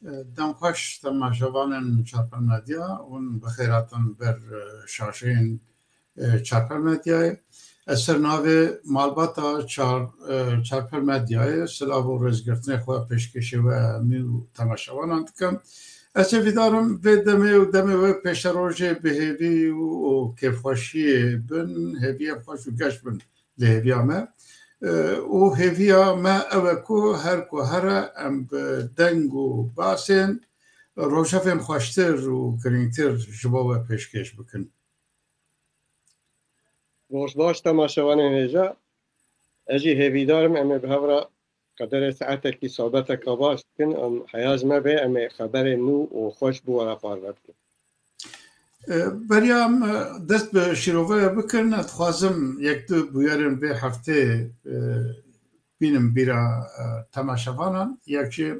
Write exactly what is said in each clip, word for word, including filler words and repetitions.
Dem xweş temaşevanên Çarpel Medya, hûn bi xêr hatin ber, e, şaşeyên, e, Çarpel Medyayê. Ez ser navê malbata Çar-, e, Çarpel Medyayê silav û rêzgirtinê xwe pêşkêşê we hemî û temaşevanan dikim. Ez hêvîdar im vê demê û demê wê pêşerojê bi hêvî û, û kêfxweşiyê bin, hêviyên xweş û geş bin li hêviya me. E, û hêviya me ew e ku her ku here em bi deng û basên rojevên xweştir û girîngtir ji bo we pêşkêş bikin. Roj baş temaşevanên hêja. Ez jî hêvîdar im em ê bi hev re qederê saetekî sohbeteke baş bikin. Em heya ji me bê em ê xeberên nû û xweş bi we re parve bikin. E, beriya em, e, dest bi şîroveyê bikin, ez dixwazim yek du bûyerên vê heftê, e, bînim bîra, e, temaşevanan. Yek jî,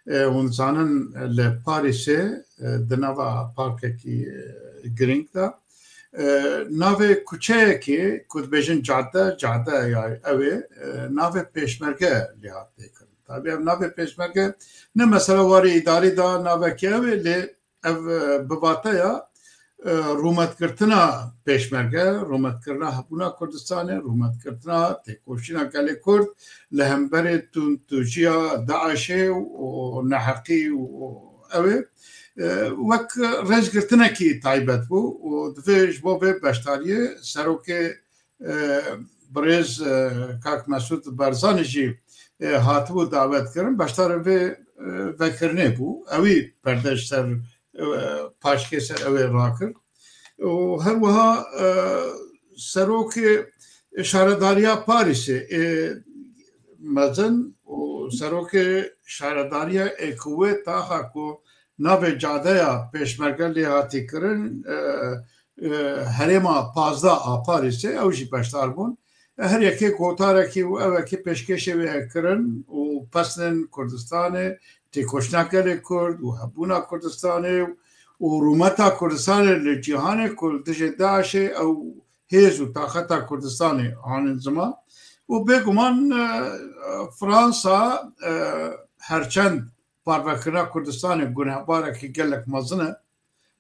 e, hûn zanin, e, li Parîsê, e, di nava parkekî, e, girîng de, e, navê kuçeyekê ku dibêjin cadde, cadde ya ew ê, e, navê pêşmerge lê hat têkirin. Tabî ev navê pêşmerge ne mesela warê îdarî de navekî ew ê, lê ev, e, bi vateya, e, rûmetgirtina pêşmerge, rûmetkirina hebûna Kurdistanê, rûmetkirtina têkoşîna gelê Kurd li hemberî tundtûjiya DAIŞê û neheqî û ew ê, e, wek rêzgirtinekî taybet bû û divê ji bo vê beşdariyê serokê, e, birêz, e, kak Mesûd Barzanî jî, e, hatibû dawetkirin, beşdarê vê, e, vekirinê bû. Ewî perde ji ser, e, paşkê ser ew ê rakir. Û her wiha, e, serokê şaredariya Parîsê ê mezin û serokê şaredariya ê ku wê taxa ku navê cadeya pêşmerge lê hatî kirin, e, e, herêma pazdeh a Parîsê, ew jî beşdar bûn. Her yekê gotarekî û ewekê pêşkêşê wê kirin û pesnên Kurdistanê, têkoşîna gelê Kurd û hebûna Kurdistanê û rûmeta Kurdistanê li cîhanê ku li dijê DAIŞê ew hêz û taxeta Kurdistanê anin ziman. Û bêguman, e, Fransa, e, herçend parvekirina Kurdistanê gunehbarekî gelek mezin e,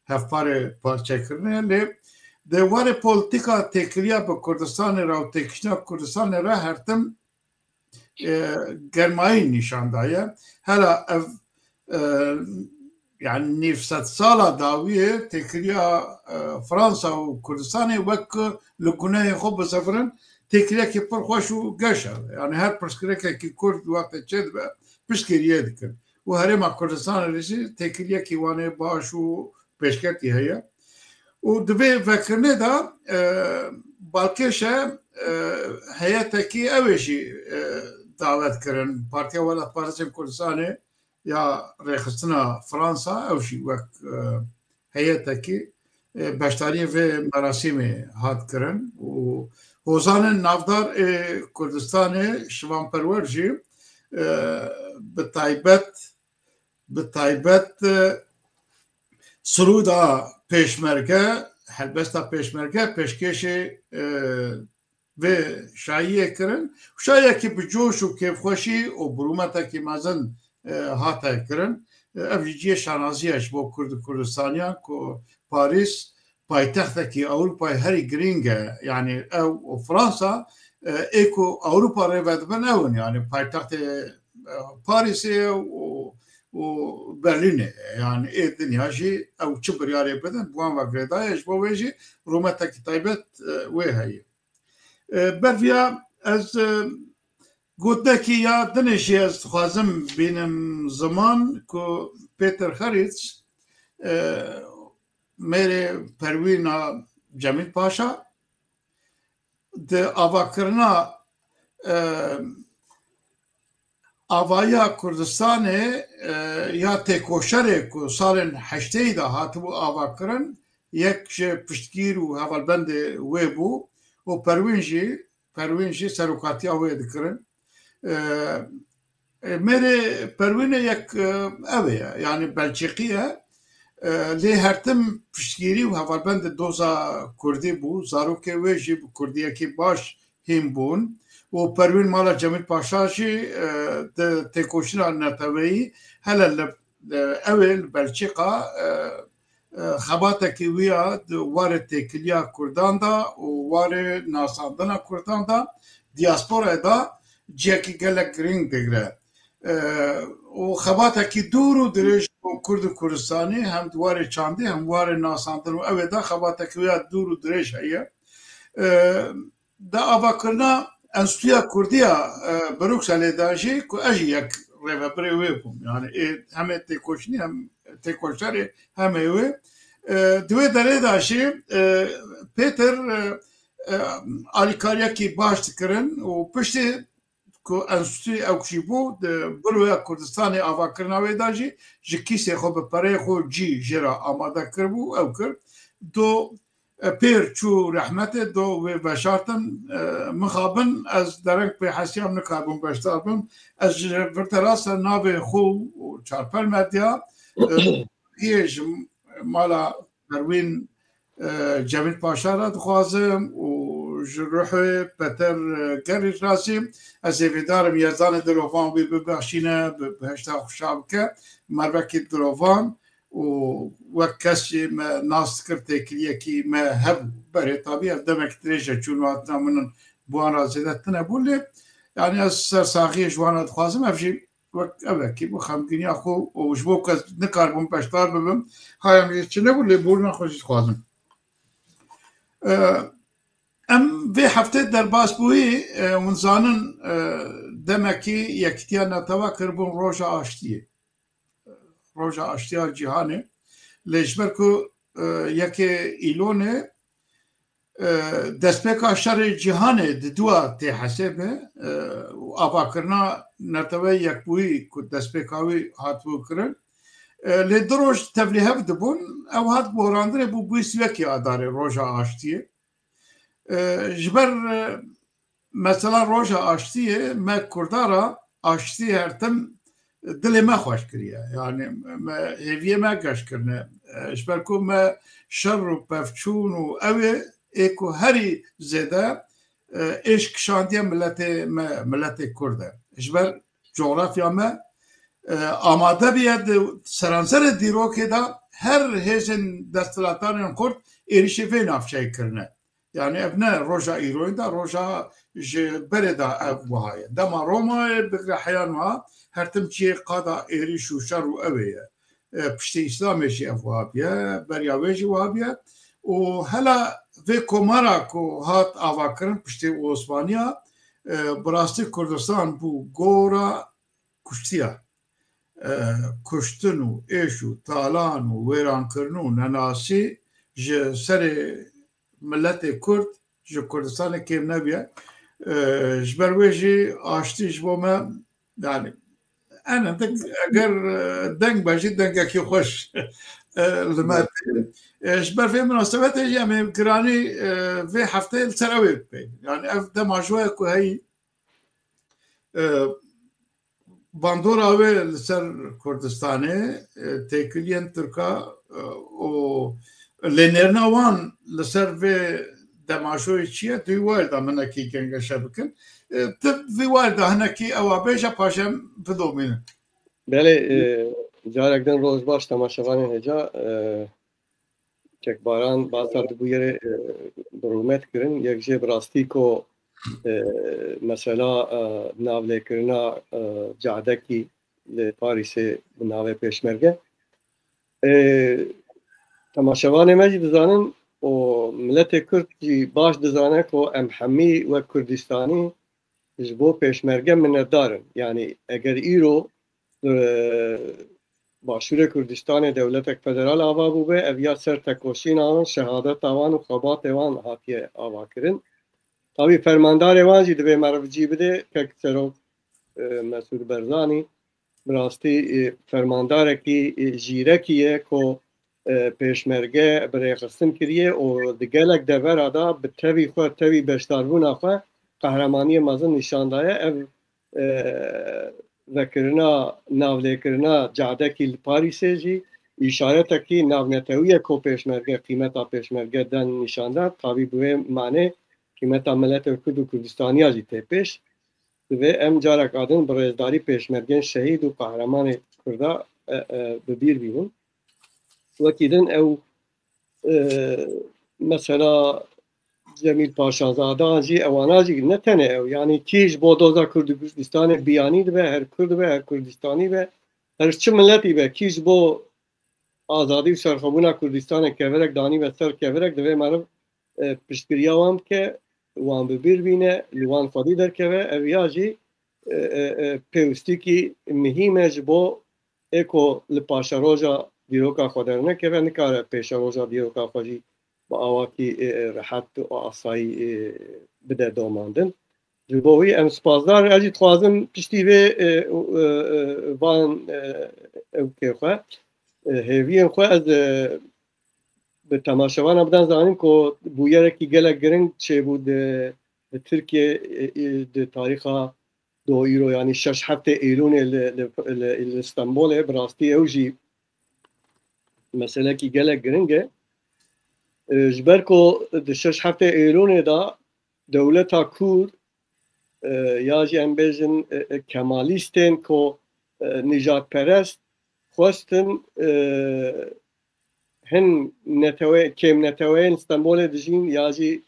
hevparê parçekirinê, lê di warê polîtîka têkiliya bi Kurdistanê re û têkişîna Kurdistanê re her tim, e, germayî nîşan daye. Hela ev, e, yani nîvsed sala dawiyê têkiliya, e, Fransa û Kurdistanê wek li gunehê xwe bisefirin, têkiliyekî pir xweş û geş e. Yani her pirsgirêkekî Kurd wextê çêdibe, piştgiriyê dikin. Û herêma Kurdistanê de jî têkiliyekî wan ê baş û pêşketî heye. Û di vê vekirinê de, e, balkêş e, e, heyetekî ew ê jî, e, dawet kirin. Partiya Welatparêzên Kurdistanê ya Rêxistina Fransa, ew jî wek, e, heyetekî, e, beşdariyê vê merasîmê hat kirin û hozanên navdar ê Kurdistanê Şivan Perwer jî, e, bi taybet, bi taybet, e, sirûda pêşmerge, helbesta pêşmerge pêşkêşê, e, vê şayiyê kirin. Şayiyekî bi coş û kêfxweşî û bi rûmetekî mezin, e, hate kirin. E, ev jî cihê şanazî ye ji bo Kurd û Kurdistaniyan ku Parîs paytextekî Ewropayê herî girîng e. Yani ew û Fransa, e, ê ku Ewropa rê vedibin ew in. Yani paytextê, e, Parîsê ye û, û Berlînê ye. Yani ê dinya jî ew çi biryarê bidin, bi wan ve girêdayî ye. Ji bo wê jî rûmetekî taybet, e, wê heye. E, berviya ez, e, gotinekî ya dinê jî ez dixwazim bînim ziman ku Peter Xerîç, e, mêrê Perwîna Cemîl Paşa di avakirina, e, avayiya Kurdistanê, e, ya têkoşerê ku salên heştêyî de hatibû avakirin, yek ji piştgîr û hevalbendê wê bû û Perwîn jî, Perwîn jî serokatiya wê dikirin. E, e, mêrê Perwînê yek, e, ew ê ye, yani Belçîqî ye. E, lê her tim piştgîrî û hevalbendê doza Kurdî bû. Zarokê wê jî bi Kurdiyekî baş hîn bûn û Perwîn mala Cemîl Paşa jî, e, di têkoşîna neteweyî hele li e, ew ê li Belçîqa, e, e, xebatekî wî ya di warê têkiliya Kurdan de û warê nasandina Kurdan de diasporayê de cihekî gelek girîng digire. E, û xebatekî dûr û dirêj bo Kurd û Kurdistanî hem di warê çandî hem warê nasandin û ew ê de xebatekî wî ya dûr û dirêj heye. E, di avakirina Enstitûya Kurdî ya, e, Brukselê de jî ku ez jî yek rêvebirê wê bûm. Yani ê hem ê têkoşînê hem têkoşerê hem ê wê. E, di wê derê de jî, e, Pêtir, e, e, alîkariyekî baş dikirin û piştî ku enstîtûyê ew jî bû, di Buroya Kurdistanê avakirina wê de jî ji kîsê xwe bi pereyê xwe cî jê re amade kiribû, ew kir. Do e, pêr çû rehmetê, do wê veşartin, e, mixabin, ez dereng pê hesiyam nikaribûm beşdar bim. Ez ji vir te rast e navê xwe û Çarpel Medya, e, yê ji mala Perwîn, e, Cemîl Paşa re dixwazim û ji ruhê Peter, e, Gerî razî. Ez hêvîdar im Yezdanê dilovan wî bibexşîne, bi, bi behişta xwe şa bike. Mervekî dilovan û wek kes jî me nas dikir, têkiliyekî me hebû. Berê tabî ev demek dirêj e, çûn û hatina min bi wan re zêde tune bû, lê yani ez sersaxiyê ji wan re dixwazim, ev jî wek evekî bû xemgîniya xwe û ji bo ku ez nikaribûm beşdar bibim, hayam jî çi nebû, lê borîna xwe jî dixwazim. E, em vê heftê derbas bûyî, e, hûn zanin, e, demekî Yekîtiya Netewa kiribûn Roja Aştiyê. Roja Aştiya Cîhanê. Lê ji ber ku, e, yekê Îlonê, e, destpêka şerê cîhanê di dua tê hesêbe, e, û avakirina Neteweyê Yekbûyî ku destpêka wî hatibû kirin, e, lê du roj tevlîhev dibûn, ew hat borandinê bû bûyî sî yekê Adarê, Roja Aştiyê. E, ji ber, e, mesela Roja Aştiyê me Kurda re aştî her tim dilê me xweş kiriye. Yani me hêviyê me geş kirine. E, ji ber ku me şer û pevçûn û ew ê, ê ku herî zêde, e, êş kişandiye miletê me, miletê Kurd e. Ji ber coğrafya me, e, amade biye di seranserê dîrokê de her hêzên desthilatanên Kurd êrîşê vê navçeyê kirine. Yani ev ne roja îroyê de, roja ji berê de ev wiha ye. Dema Romayê bigre heya niha her tim cihê qada êrîş û şer û ew ê ye. E, piştî Îslamê jî ev wiha biye, beriya wê jî wiha biye. Û hela vê komara ku hat avakirin piştî Osmaniya, e, bi rastî Kurdistan bû gora kuştiya. E, kuştin û êş û talan û wêrankirin û nenasî ji serê miletê Kurd, ji Kurdistanê kêm nebiye. E, ji ber wê jî aştî ji bo me, yani, en hindik eger, e, deng be jî dengekî xweş, e, li me tê. E, ji ber vê minasebetê jî em ê giranî, e, vê hefteyê li ser ew ê bipeyvin. Yani ev dema ji we ku heyî, e, bandora wê li ser Kurdistanê, e, têkiliyên Tirka, e, û lênêrina wan li ser vê demajoyê çi ye, tu wayê da minekî gengeşe bikin. E, tu vî wayê da hinekî ewa bêje, paşê em bidomînin. Belê, e, carek din roj baş temaşevanên hêja, e, Kek Baran, basa dibûyerê, e, bi rûmet kirin. Yek jê bi rastî ku, e, mesela, e, navlêkirina, e, cadekî li Parîsê bi navê Pêşmerge. E, temaşevanê me jî dizanin û miletê Kurd jî baş dizane ku em hemî wek Kurdistanî ji bo Pêşmerge minetdar in. Yanî eger îro, e, Başûrê Kurdistanê dewletek federal ava bûbe, ev ya ser tekoşîna wan, şehadeta wan û xebatê wan hatiye avakirin. Tabî fermandarê wan jî divê meriv cî bide, kek serok, e, Mesûd Berzanî, bi rastî, e, fermandarekî, e, jîrekî ye ku, e, Pêşmerge bi rêxistin kiriye û di gelek devera de bi tevî xwe, tevî beşdarbûna xwe qehremaniyê mezin nîşan daye. Ev, e, vekirina, navlêkirina cadekî li Parîsê jî îşaretekî navnetewî ye ku Pêşmerge, qîmeta Pêşmerge den nîşan da. Tabî bi wê manê qîmeta miletê Kurd û Kurdistaniya jî tê pêş. Divê em careka din bi rêzdarî pêşmergên şehîd û qehremanê Kurda e, e, bi bîr bînin. Wekî din ew, e, mesela Cemîl Paşazadan jî, ewana jî, ne tenê ew, yanî kî ji bo doza Kurd-, Kurdistanê biyanî dibe, her Kurd be, her Kurdistanî be, her çi miletî be, kî ji bo azadî û serxwebûna Kurdistanê kevirek danî ve ser kevirek, divê meriv, e, piştgiriya wan bike, wan bi bîr bîne, li wan xwedî derkeve, ev ya jî, e, e, e, pêwistîkî mihîm e ji bo ê ku li paşeroja dîroka xwe dernekeve, nikare pêşeroja dîroka xwe jî bi awakî, e, e, rehet û asayî, e, bide domandin. Ji bo wî em spasdar in. Ez jî dixwazim piştî vê, e, e, e, van, e, ewkê xwe, e, hêviyên xwe ez, e, bi temaşevana bidan zanin ku bûyerekî gelek giring çêbû di, di Tirkiye, e, e, di tarîxa do îro, yanî şeş heftê Eylûnê li, li, li, li Stenbolê, bi rastî ew jî meselekî gelek giring e. E, ji ber ku di şeş heftê Eylûnê de dewleta Kurd, e, ya jî em bêjin, e, e, kemalîstên ku, e, nîjadperest xwestin, e, hin netewe-, kêmneteweyên Stenbolê dijîn ya jî,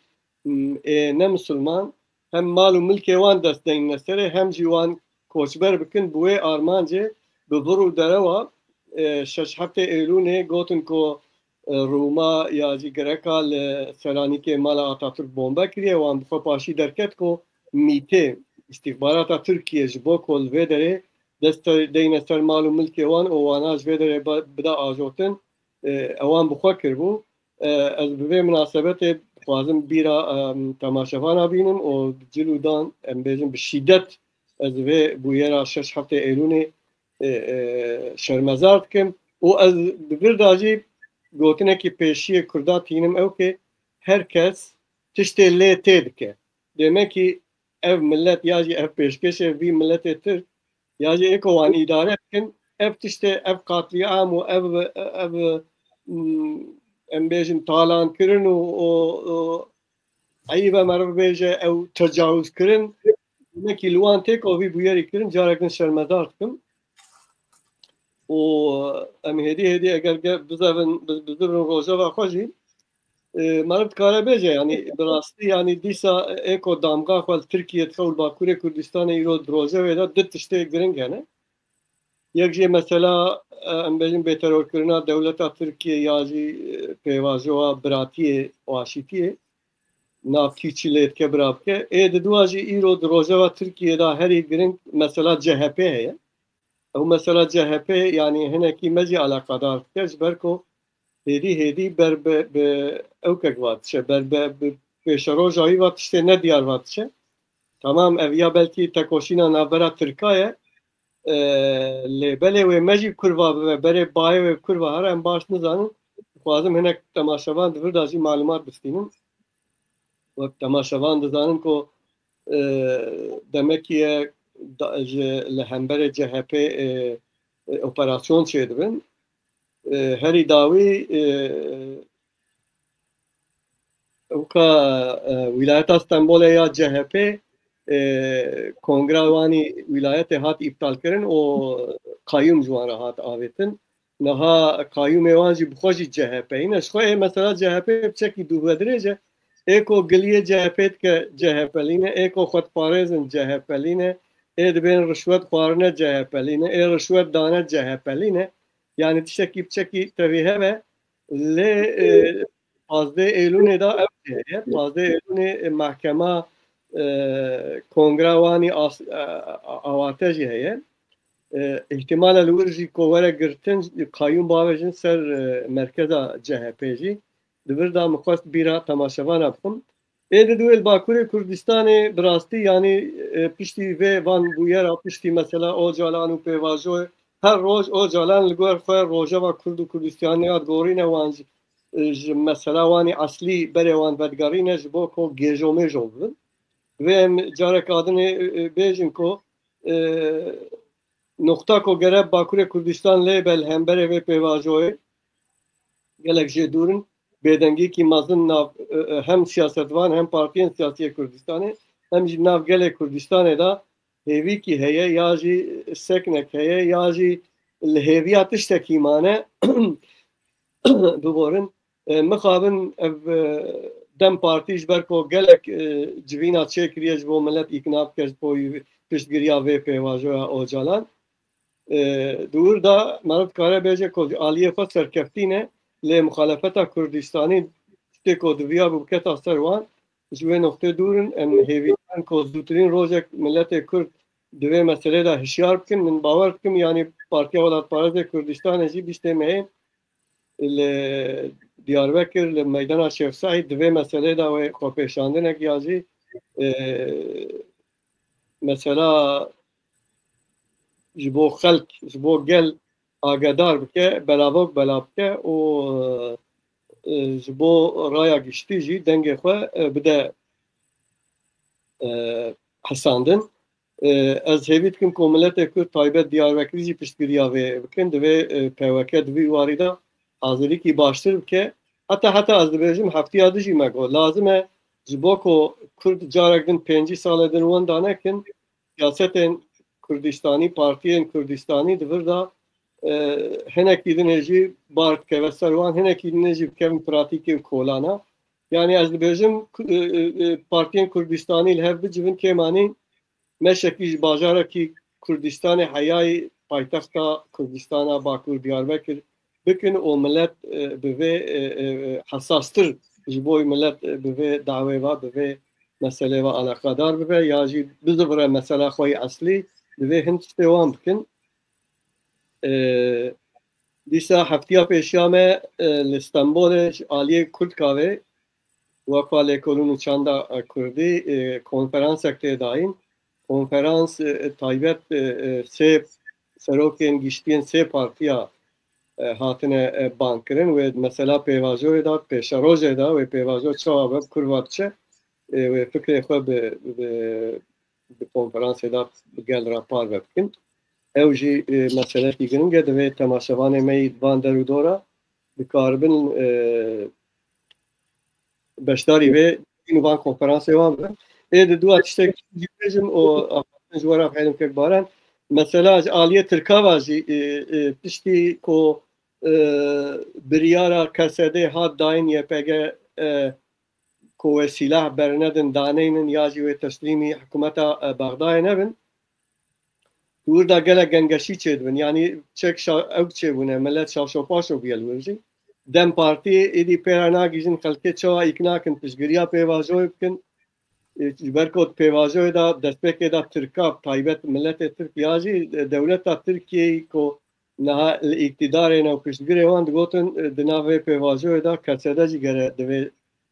m, ê ne misilman, hem mal û milkê wan dest deyne serê, hem jî wan koçber bikin, bi wê armancê bi vir û derewa, e, şeş heftê Eylûnê gotin ku, e, Rûma ya jî Greka li Selanîkê mala Atatürk bombe kiriye, wan bi xwe paşî derket ku mîtê, îstîxbarata Tirkiye ji bo ku li vê derê dest deyne ser mal û milkê wan û wana ji vê derê ba-, bide ajotin, e, ewan bi xwe kiribû. E, ez bi vê minasebetê dixwazim bîra, em, temaşevana bînim û bi cil û dan, em bêjin bi şîdet, ez vê bûyera şeş heftê Eylûnê, e, e, şermezar dikim û ez di vir de jî gotinekî pêşiyê Kurda tînim ew ke her kes tiştê lê tê dike. Demekî ev milet ya jî ev pêşkêşê vî miletê Tirk ya jî ê ku wan îdare dikin, ev tiştê, ev qatlîam û ev, ev, mm, em bêjin talankirin û, û, û eyb e meriv bêje ew tecawizkirin, demekî li wan tê ku vî bûyerî kirin, carek din şermedar dikim. Û em hêdî hêdî eger ge-, bizevin, bi-, bizivrin rojeva xwe jî, e, meriv dikare bêje, yanî bi rastî, yanî dîsa ê ku damga xwe li Tirkiye dixe û li Bakurê Kurdistanê îro di rojevê de du tiştê giring hene. Yek jê mesela, e, em bêjin bêterorkirina dewleta Tirkiye ya jî, e, pêvajoya biratiyê û aşîtiyê, nav kî çi lê dike bira bike. Ê di dua jî îro di rojeva Tirkiye de herî giring mesela C H P heye. Ew mesela C H P yanî hinekî me jî alaqadar dike, ji ber ku hêdî hêdî ber bi, bi ewkek va diçe, ber bi, bi pêşeroja wî va tiştê nediyar va diçe. Tamam, ev ya belkî tekoşîna navbera Tirka ye, e, lê belê wê me jî kurva bibe, berê bayê wê kurva here, em baş nizanin. Dixwazim hinek temaşevan di vir de jî malumat bistînin. Wek temaşevan dizanin ku, e, demekî ye da-, ji, li hemberê C H P, e, e, operasyon çêdibin. E, herî dawî, e, weka, e, wîlayeta Stenbolê ya C H P, e, kongra wanî wîlayetê hat îptalkirin û qayûm ji wan re hat avêtin. Niha qayûmê wan jî bi xwe jî C H P yî ne. Ji xwe ê mesela C H P piçekî dûvedirêj e. Ê ku giliyê C H P dike C H P lî ne, ê ku xwe diparêzin C H P lî ne, ê dibên rişwet xwarine C H P lî ne, ê rişwet dane C H P lî ne. Yanî tiştekî piçekî tevî hebe. Lê, e, pazdeh Eylûnê de ew jî heye. Pazdeh Eylûnê, e, mehkema, e, kongra wanî as-, e, a-, awarte jî heye. E, îhtimal e li wir jî ku were girtin, qayûm bavêjin ser, e, merkeza C H P jî. Di vir de min xwest bîra temaşevana bixim. Ê di dû ê li Bakurê Kurdistanê bi rastî, yanî, e, piştî vê van bûyera, piştî mesela Ocalan û pêvajoyê, her roj Ocalan li gor xwe rojeva Kurd û Kurdistaniya digorîne, wan ji, e, ji mesela wanî eslî berê wan vedigerîne ji bo ku gêjomêjo bibin. Divê em careka dinê, e, e, bêjin ku, e, noqta ku gere Bakurê Kurdistan lê be li hemberê vê pêvajoyê gelek jê dûr in. Bêdengiyekî mezin nav, e, e, hem siyasetvan hem partiyên siyasî yê Kurdistanê hem jî nav gelê Kurdistanê de hêvîkî heye ya jî seknek heye ya jî, li hêviya tiştekî mane. Biborin, e, mixabin ev, e, DEM Partî ji ber ku gelek, e, civîna çêkiriye ji bo milet îkna bike ji bo piştgiriya vê pêvajoya Ocalan. E, di wir de meriv dikare bêje ku ji aliyê xwe serkeftî ne, lê muxalefeta Kurdistanî tiştê ku diviya bû biketa ser wan, ji wê noqtê dûr in. Em hêvîdar in ku zûtirîn rojek miletê Kurd di vê meselê de hişyar bikin. Min bawer dikim, yanî Partiya Welatparêzê Kurdistanê jî bîstê mehê li Diyarbekir, li meydana Şêx Seîd di vê meselê de wê xwepêşandinek ya jî, e, mesela ji bo xelk, ji bo gel agedar bike, belavok belav bike û, e, ji bo raya giştî jî dengê xwe, e, bide, e, hesandin. E, ez hêvî dikim ku miletê Kurd taybet Diyarbekirî jî piştgiriya vê bikin. Divê, e, P Y K di vî warî de hazirîkî baştir bike. Heta heta ez dibêjim heftiya dijî me got. Lazim e ji bo ku Kurd carek din pêncî salê din wenda nekin, siyasetên Kurdistanî, partiyên Kurdistanî di vir de, e, hinekî din ê jî bar dikeve ser wan, hinekî din ê jî bikevin pratîkê û kolana. Yanî ez dibêjim, ku-, e, e, e, partiyên Kurdistanî li hev bicivin kêmanî meşekî ji bajarekî Kurdistanê heyayî paytexta Kurdistana Bakur Diyarbekir bikin û milet, e, bi vê, e, e, e, hesastir ji bo milet, e, bi vê dawê ve, bi vê meselê ve alaqadar bibe ya jî bizivire mesela xwe yî eslî, divê hin tiştê wan bikin. E, dîsa heftiya pêşiya me, e, li Stenbolê ji aliyê Kurdkavê, Weqa Lêkolîn û Çanda, e, Kurdî, e, konferansek tê dayîn. Konferans, e, taybet, e, e, sê serokên giştiyên sê partiya, e, hatine, e, bang kirin. Wê mesela pêvajoyê de, pêşerojê de, wê pêvajo çawa be, bi kur ve biçe, e, wê fikrê xwe bi, bi, bi konferansê de bi gel re parve bikin. Ew jî, e, meselekî giring e, divê temaşevanê me yî van der û dora dikaribin, e, beşdarî vê û van konferansê wan bibin. Ê di dua tiştek jî bêjim û axaftin ji we re bihêlim kek Baran. Mesela ji aliyê Tirka ve jî, e, e, piştî ku, e, biryara K S D hat dayîn Y P G, e, ku wê sîlah bernedin, daneynin ya jî wê teslîmî hikûmeta, e, Bexdayê nebin. Di wir de gelek gengeşî çêdibin. Yanî çek şa-, ew çêbûne, milet şaşo paşo bûye li wir jî. DEM Partî êdî pê re nagihîjin xelkê çawa îkna kin piştgiriya pêvajoyê bikin. E, ji ber ku di pêvajoyê de destpêkê de Tirka, taybet miletê Tirk ya jî, e, dewleta Tirkiyeyê ku niha li îktidarê ne û piştgirê wan digotin, e, di nav vê pêvajoyê de K S D jî gere divê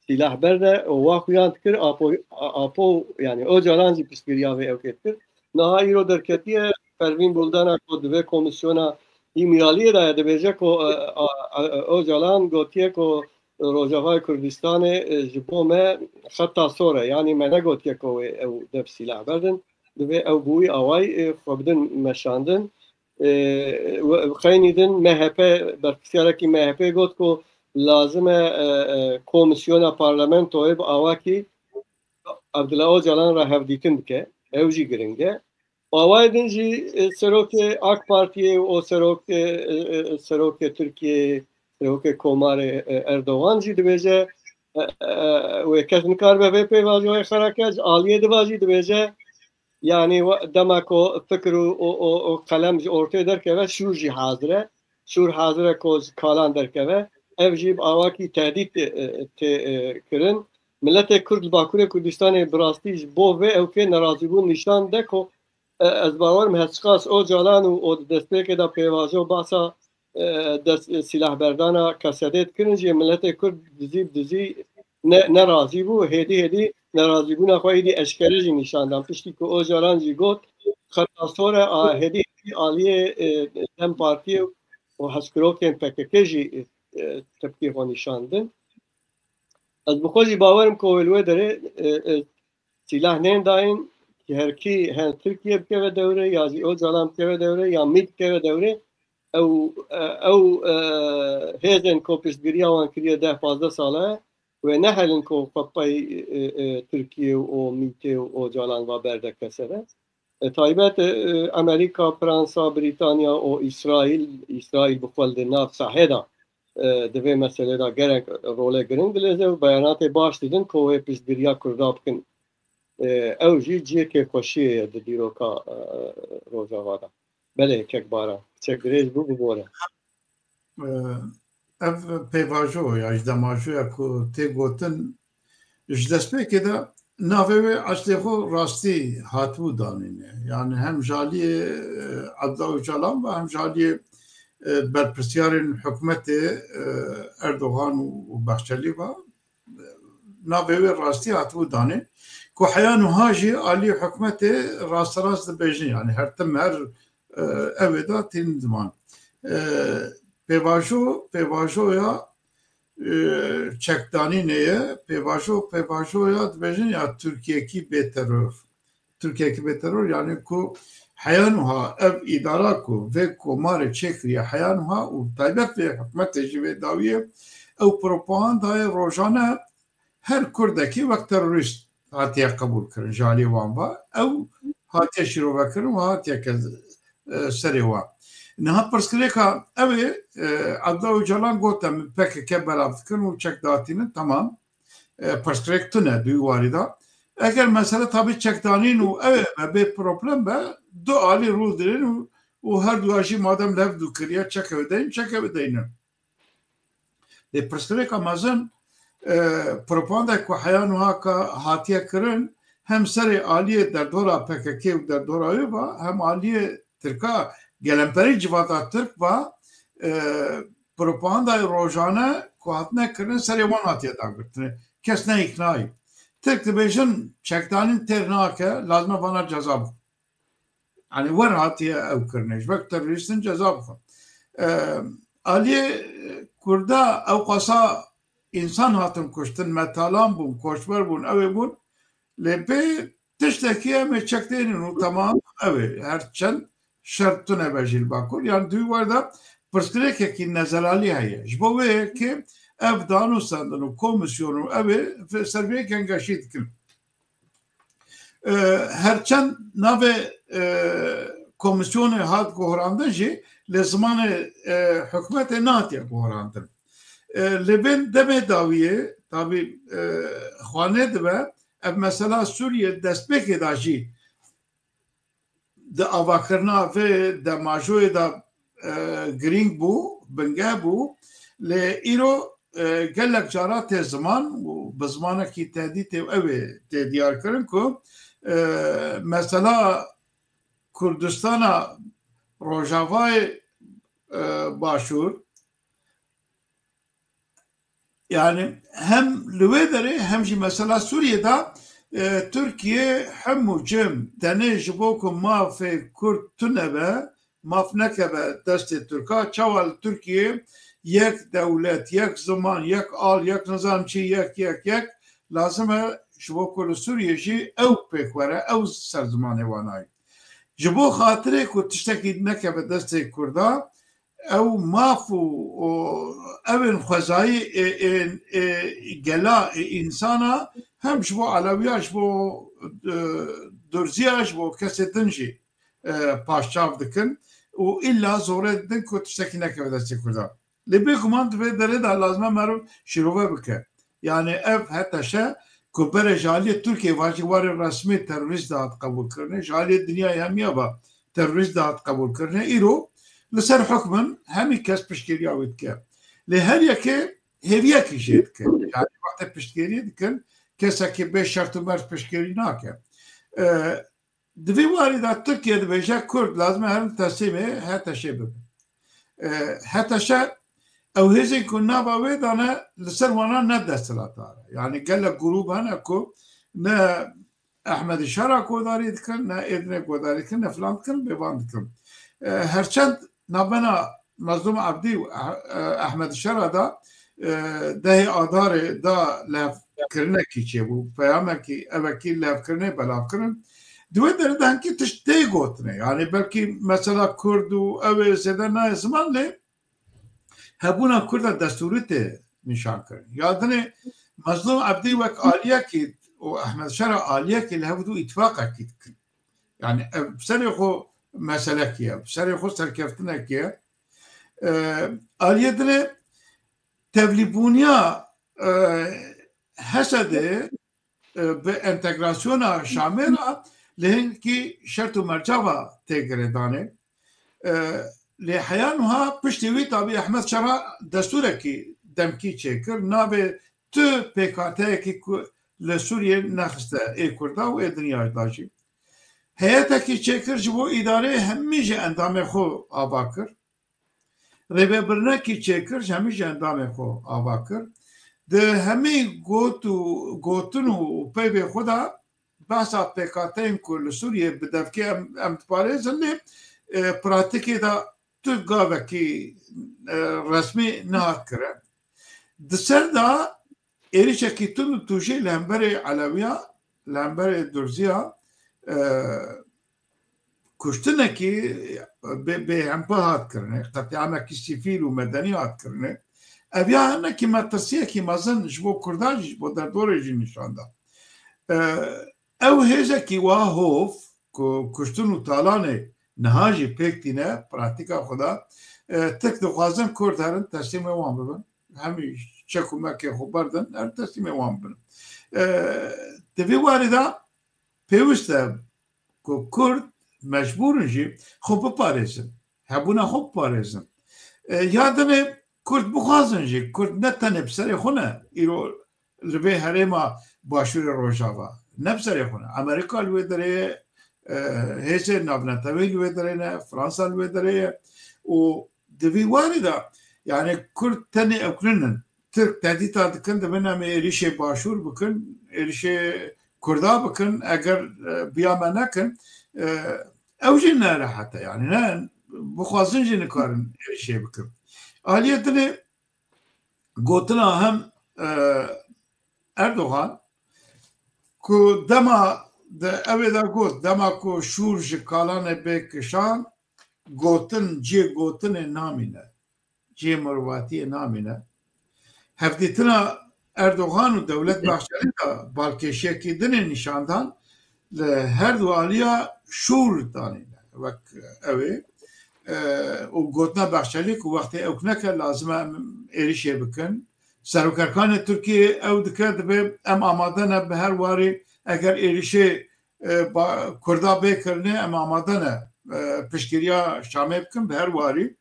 sîlah berde û wa xuyan dikir, Apo, A-, Apo, yanî Ocalan jî piştgiriya vê ewkê dikir. Niha îro derketiye Pervîn Buldana ku di vê komîsyona Îmraliyê de ye, dibêje ku, e, a, a, Ocalan gotiye ku Rojavayê Kurdistanê, e, ji bo me xeta sor e. Yanî me negotiye ku wê ew dev sîlah berdin. Divê ew bi wî awayî, e, xwe bidin meşandin. E, we-, xeynî din M H P, berpirsiyarekî M H P got ku lazim e, e, e, komîsyona parlamentoyê bi awakî Abdullah Ocalan re hevdîtin bike. Ew jî giring e. Awayê din jî, e, serokê AK Partiyê û o serokê, e, e, serokê Tirkiyeyê, serokê Komarê, e, Erdogan jî dibêje, e, e, wê kes nikaribe vê pêvajoyê xera ke, ji aliyê diva jî dibêje, yanî we-, dema ku fikir û, û, û, û qelem ji ortê derkeve, şûr jî hazir e. Şûr hazir e ku ji kalan derkeve. Ev jî bi awakî tehdît, e, e, tê, e, kirin. Miletê Kurd li Bakurê Kurdistanê bi rastî ji bo vê ewkê nerazîbûn nîşan de ku, e, ez bawer im hesqas Ocalan û, û di destpêkê de pêvajo basa, e, dest, e, sîlahberdana K S D'ê dikirin jî miletê Kurd dizî bi dizî ne, nerazî bû. Hêdî hêdî nerazîbûna xwe êdî eşkere jî nîşan dan. Piştî ku Ocalan jî got, xeta sor e, a, hêdî hêdî aliyê, e, DEM Partiyê û hezkirokên P K K jî, e, tepkê xwe nîşan din. Ez bi xwe jî bawer im ku wê li wê derê, e, e, sîlah nên dayîn, ki her kî, her Tirkiye bikeve dewrê, ya jî Ocalan bikeve dewrê, ya MÎT bikeve dewrê, ew, e, ew, e, hêzên ku piştgiriya wan kiriye deh pazdeh sala ye, wê nehelin ku xwe pey, e, e, Tirkiye û MÎT'ê û Ocalan ve berde kesere. E, taybet, e, Amerîka, Fransa, Brîtanya û Îsraîl, Îsraîl bi xwe li nav sahê de, e, di vê meselê de gerek rolê giring dilêze û beyanatê baş didin ku wê piştgiriya Kurda bikin. E, ew jî cihê kêfxweşiyê ye di dîroka, e, Rojava de. Belê, kek Baran, piçek dirêj bû, bibore. Ev pêvajo ya ji demajoya ku tê gotin, ji destpêkê de navê wê eslê xwe rastî hatibû danîne. Yani hem ji aliyê, e, Abdullah Ocalan ve hem ji aliyê, e, berpirsiyarên hikûmetê, e, Erdogan û, û Bahçelî ve, e, navê wê rastî hatibû danîn. Ku heya nuha jî aliyê hikûmetê rasterast dibêjin. Yani her tim her, e, ew ê de tînin ziman. E, pêvajo, pêvajoya, e, çekdanînê ye. Pêvajo, pêvajoya dibêjin ya Tirkiyekî bê teror. Tirkiyekî bê teror, yani ku heya nuha ev îdara ku vê komarê çêkiriye heya nuha û taybet vê hikûmetê jî vê dawiyê, ew propagandayê rojane her Kurdekî wek terorîst hatiye qebûl kirin ji alî wan ve. Ew hatiye şîrove kirin û hatiye ke, e, serê wan. Niha pirsgirêka ew ê, e, Abdullah Ocalan got, em P K K belav dikin û çek datînin, temam. E, pirsgirêk tune di wî warî de. Eger mesele tabî çekdanîn û ew ê me bê problem be, du alî rû dirin û, û her du jî madem li hev dû kiriye, çek ew deynin, çek ew deynin. Lê pirsgirêka mezin, e, propaganda ku heya nuha ka hatiye kirin, hem serê aliyê derdora P K K û derdora wê va, hem aliyê Tirka, gelemperî civata Tirk va, e, propagandayê rojane ku hatine kirin serê wan hatiye dagirtine. Kes ne îknayî. Tirk dibêjin çekdanîn têr nake, lazim e vana ceza bixwe. Yani wer hatiye ew kirine, ji ber terorîstin ceza bixwe. E, aliyê Kurda ew qasa însan hatin kuştin, me talan bûn, koçber bûn, ew ê bûn. Lê pê tiştekî em ê çek tênin û temam ew ê. Her çend şert tune be jî li Bakur. Yani di wî wer de pirsgirêkekî nezelalî heye. Ji bo wê yekê ev danûstendin û komîsyon û ew ê ser vê kengaşî dikin. E, her çend navê, e, komîsyonê hat guherandin jî li zimanê, e, hikûmetê nehatiye guherandin. E, li bên demê dawiyê, tabî, e, xwanê dibe, ev mesela Sûriyê destpêkê de jî di avakirina vê demajoyê de, e, girîng bû, bingeh bû. Lê îro, e, gelek cara tê ziman û bi zimanekî tehdîtê ew ê tê diyarkirin ku, e, mesela Kurdistana Rojavayê, e, Başûr, yani hem li wê derê hem jî mesela Sûriyê de, e, Tirkiye hemû cem tenê ji bo ku mafê Kurd tune be, maf nekeve destê Tirka, çawa li Tirkiye yek dewlet, yek ziman, yek al, yek nizam çi, yek, yek, yek, lazim e ji bo ku li Sûriyê jî ew pêk were, ew ser zimanê wan ayî. Ji bo xatirê ku tiştekî nekeve destê Kurda, ew maf û, û ew ên xwezayî ê, ê, ê gela, ê însana hem ji bo Elewiya, ji bo, e, Durziya, ji bo kesê din jî, e, paşçav dikin û îlla zorê didin ku tiştekî nekeve destê Kurdan. Lê bêguman di vê derê de lazim e merov şîrove bike. Yani ev HTŞ ku berê ji aliyê Tirkiyê ve jî warê resmî terorîst dihat qebûlkirinê, ji aliyê dinyayê hemiya ve terorîst dihat qebûlkirinê, îro li ser hukm in, hemî kes piştgiriya wî dike. Lê her yekê hêviyekî jê dike. Yani wextê piştgiriyê dikin, kesekî bê şert û merc piştgirî nake. E, Di vî warî de Tirkiye dibêje Kurd lazim e herin teslîmê HTŞ'ê bibin. E, HTŞ ew hêzên ku nava wê dane li ser wana ne desthilatdar e. Yani gelek grûb hene ku ne Ehmedî Şera guhdarî dikin, ne Êdinê guhdarî dikin, ne filan dikin, bêvan dikin. E, herçend navbena Mezlûm Ebdî û Eh-, eh, Ehmed Şera da, eh, dehê Adarê da levkirinekî çêbû. Peyamekî, evekî levkirinê belav kirin. Di wê derê de hinkî tişt tê gotinê. Yani belkî mesela Kurd û ew ê zêde nayê ziman lê hebûna Kurda destûrî tê nîşan kirin. Ya dinê Mezlûm Ebdî wek aliyekî û Ehmed Şera aliyekî li hev du îtifaqekî dikin. Yani ev serê xwe meselekî ye, serê xwe serkeftinekî ye. E, aliyê dinê tevlîbûniya, e, H S D'ê, e, bi entegrasyona Şamê re li hinkî şert û mercava tê girêdanê. E, lê heya nuha piştî wî tabî Ehmed Şera destûrekî demkî çêkir. Navê tu pêkhateyekî ku li Sûriyê nexiste ê Kurda û ê dinya da jî. Heyetekî çêkir ji bo îdareyê hemî ji endamê xwe ava kir. Rêvebirnekî çêkir, ji hemî ji endamê xwe ava kir. Di hemî got û gotin û peyvê xwe de behsa pêkhateyên ku li Sûriyê bi devkê em, em diparêzin lê, e, pratîkê de tu gavekî, e, resmî nehat kirin. Di ser de êrişekî tund û tûjî li hemberê Elewiya, li hemberê Durziya, e, kuştinekî bê, bêhempa hat kirinê, qetlîamekî sivîl û medenî hat kirinê. Ev ya hinekî metirsiyekî mezin ji bo Kurdan jî, ji bo derdorê jî nîşan da. E, ew hêzekî wa hov ku kuştin û talanê niha jî pêk tîne, pratîka xwe de, e, Tirk dixwazin Kurd herin, teslîmê wan bibin. Hemî çek û mekê xwe berdin, herin teslîmê wan bibin. E, di vî warî de pêwîst e ku Kurd mecbûr in jî xwe biparêzin, hebûna xwe biparêzin. E, ya dinê Kurd bixwazin jî, Kurd ne tenê bi serê xwe ne, îro li vê herêma Başûrê Rojava, ne bi serê xwe ne. Amerîka li wê derê ye, e, hêzên navneteweyî li wê derê ne, Fransa li wê derê ye û di vî warî de, yani Kurd tenê ew nin. Tirk tehdîta dikin, dibin em ê êrişê Başûr bikin, êrişê Kurda bikin, eger, e, biya me nekin, e, ew jî ne rehet e, yani ne, bixwazin jî nikarin êrişê bikin. Aliyê dinê gotina hem, e, Erdogan ku dema de ew ê de got, dema ku şûr ji kalanê bê kişand, gotin cihê gotinê namîne, cihê mirovatiyê namîne. Hevdîtina Erdogan û Dewlet Bahçelî de balkêşiyekî din ê nîşandan li her du aliya şûr danîne wek ew ê, e, û gotina Bahçelî ku wextê ewk neke lazim e em êrişê bikin. Serokêrkanê Tirkiyê ew dike, dibe em amade ne bi her warî eger êrişê, e, ba-, Kurda bê kirinê, em amade ne, e, piştgiriya Şamê bikin bi her warî.